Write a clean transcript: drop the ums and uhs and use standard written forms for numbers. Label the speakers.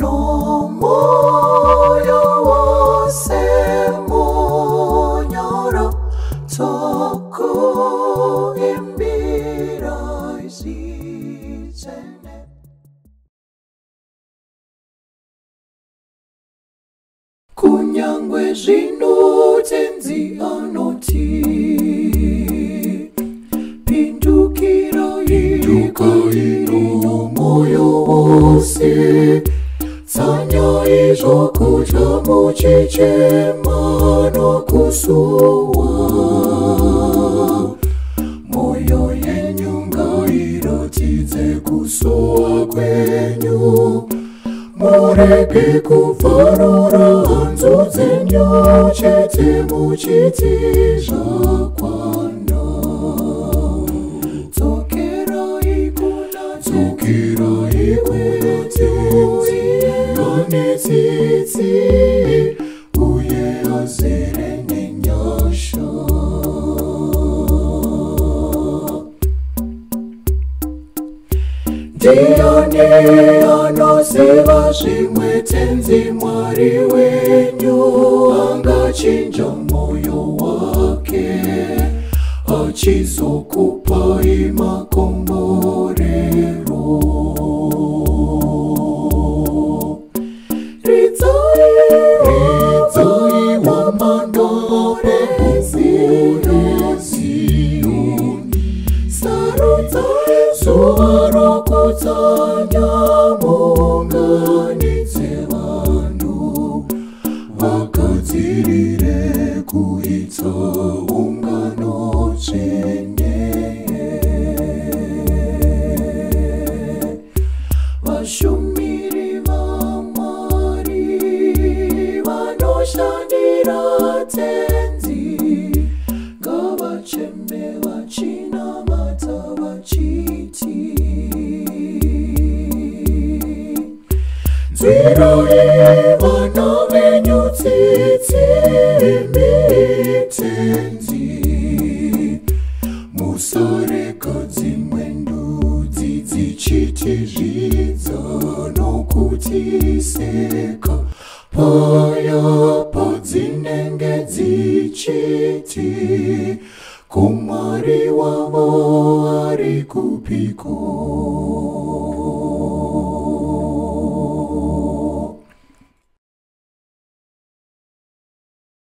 Speaker 1: Nomoyo wose munyoro tokuimbirai zvitsvene. Kunyangwe zvino Tenzi anoti, pindukirai nomwoyo wose, tsanyai zvokudya muchichema nokusuwa. Mwoyo yenyu ngairatidze kusuwa kwenyu, murege kubvarura hanzu dzenyu chete muchiti zvakwana. Dzokerai kuna Tenzi ane tsitsi uye azere nenyasha. Ndiani anoziva zvimwe Tenzi Mwari wenyu angachinja mwoyo wake achizokupai makomborero. Ridzai hwamanda pagomo reZioni, sarudzai zuva rokutsanya muunganidze vanhu, vagadzirire kuita ungano tsvene. Vashumiri vaMwari vanoshandira Tenzi, ngavacheme vachinamata vachiti, nzwirai vana venyu tsitsi imi Tenzi, musarega dzimwe ndudzi dzichitizvidza nokutiseka paya padzinenge dzichiti, ko Mwari wavo ari kupiko?